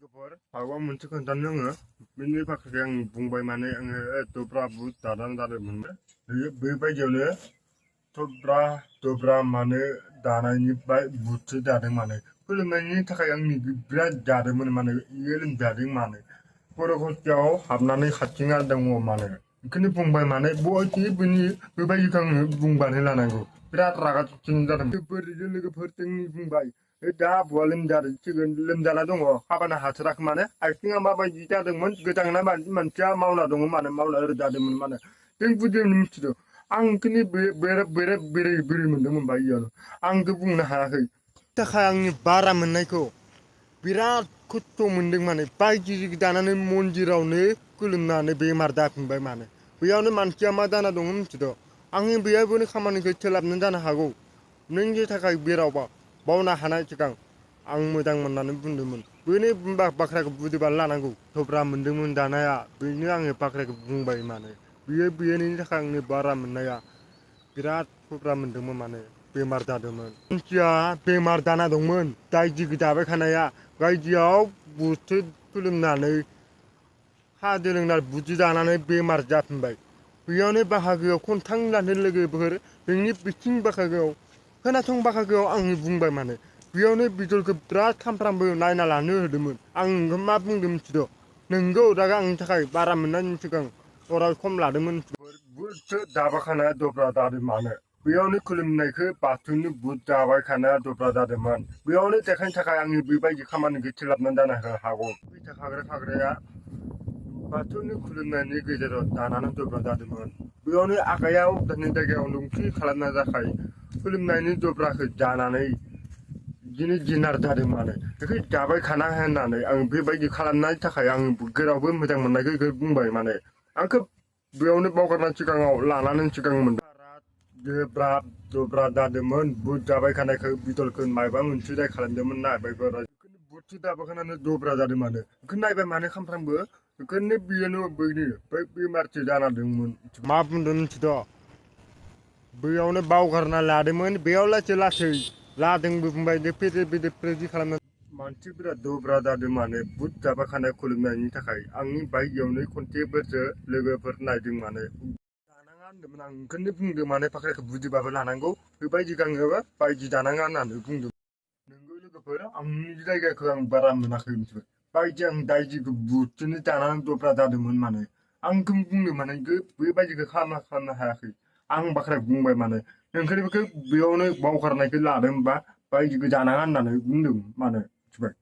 लोगोफोर आवा मोनसे खोन्थानो आङो बेनि फाखाखै आं बुंबाय माने आङो दब्रा बुट दानानै जादोंमोन बेबायदियावनो दब्रा माने दानायनिफ्राय बुटसो दादों माने फोलोमनायनि थाखाय आंनि बिराद जादोंमोन माने इयो लोमजादों माने खर' खस्थियाव हाबनानै खाथिंना दङ माने बेखौनो बुंबाय माने बयबो बेबायदिखौ आङो बुंबानो लानांगौ बिराद रागा जोंनो जादों लोगोफोर जोंनि बुंबाय दा आबौआ लोमजाना दङ खाबानो हाथाराखै माने आथिङा माबायदि जादोंमोन गोजांना मानसिया मावना दङ माने मावना रोजादोंमोन माने जों बुजिनो मिथिदों आं खिनि बोरै मोनदोंमोन बा इयावनो आंथ' बुंनो हायाखै थाखाय आंनि बारा मोननायखौ बिराद खस्थ' मोनदों माने बायदि दानानै मन्दिरावनो खुलुमनानै बेमार जाफिनबाय माने बेयावनो मानसिया मा जाना दङ मिथिदों आंनि बेयावनो खामानिखौ सोलाबनो जानो हागौ नोंनि थाखाय बेरावबा बावनो हानाय सिगां आं मोजां मोननानै बुंदोंमोन बेनो बाख्राखौ बुजिबानो लानांगौ थब्रा मोनदोंमोन दानाया बेनो आङो बाख्राखौ बुंबाय माने बेनि थाखाय आंनि बारा मोननाया बिराद थब्रा मोनदोंमोन माने बेमार जादोंमोन मानसिया बेमार जाना दंमोन दायजि दाबाय थानाया बायदियाव बुथो खुलुमनानै साहा लोंना बुदि दानानै बेमार जाफिनबाय बेयावनो बाहागोआव खनथाम लानो लोगोफोर नोंनि बिथिं बाहागोआव खोनासं बाहागोआव आंनि बुंबाय माने बेयावनो बिदलखौ बिराद सामफ्रामबो नायना लानो होदोंमोन आं मा बुंदों मिथिद' नोंगौ दागा आंनि थाखाय बारा मोननायनि सिगां अराल खम लादोंमोन बुटसो दाबाखानाया दब्रा जादों मानो बेयावनो खुलुमनायखौ बाथौनि बुट दाबाय खानाया दब्रा जादोंमोन बेयावनो देखायनो थाखाय आंनि बेबायदि खामानिखौ सोलाबनानै जानो हागौ फैसा खाग्राया बाथौनि खुलुमनायनि गेजेराव दानानै दब्रा जादोंमोन बेयावनो आखाइयाव दानि जायगायाव ओंख्रि खालामना जाखाय खुलुमनायनि दब्राखौ जानानै बिदिनो जिनार जादों माने बेखौ जाबाय खाना होननानै आं बेबायदि खालामनायनि थाखाय आं जेरावबो मोजां मोननायखौ बेखौ बुंबाय माने आंखौ बेयावनो बावगारनायनि सिगाङाव लानानै सिगां मोनदों दब्रा जादोंमोन बुट जाबाय खानायखौ बिदलखौ मायबा मोनसे जाय खालामदोंमोन ना बेखौनो बुटसो दाबाखानानै दब्रा जादों मानो बेखौ नायबाय मानो सानफ्रामबो बेखौनो बेनो बै बेमारसो जाना दंमोन मा बुंदों मिथिद' बैयावनो बावगारना लादोंमोन बेयाव लासै लादोंबो बुंबाय बेदि खालामना मानसिफोरा दब्रा जादों माने बुट जाबाखानाय खुलुमनायनि थाखाय आंनि बायदियावनो खनसेफोरसो लोगोफोर नायदों माने दानाङा होनदोंमोन आं ओंखायनो बुंदों माने फाख्राखौ बुजिबाबो लानांगौ बेबायदि गाङोबा बायदि दानाङा होननानै बुंदों नोंगौ लोगोफोर आंनि जायगाखौ आं बारा मोनाखै मिथिबाय बायदि आं दायजिखौ बुटजोंनो दानानै दब्रा जादोंमोन माने आंखौ बुंदों माने बेबायदिखौ खालामनो हायाखै आं बाख्रा बुंबाय माने ओंखायनो बेखौ बेयावनो बावगारनायखौ लादों बा बायदिखौ जानाङा होननानै बुंदों मानो मिथिबाय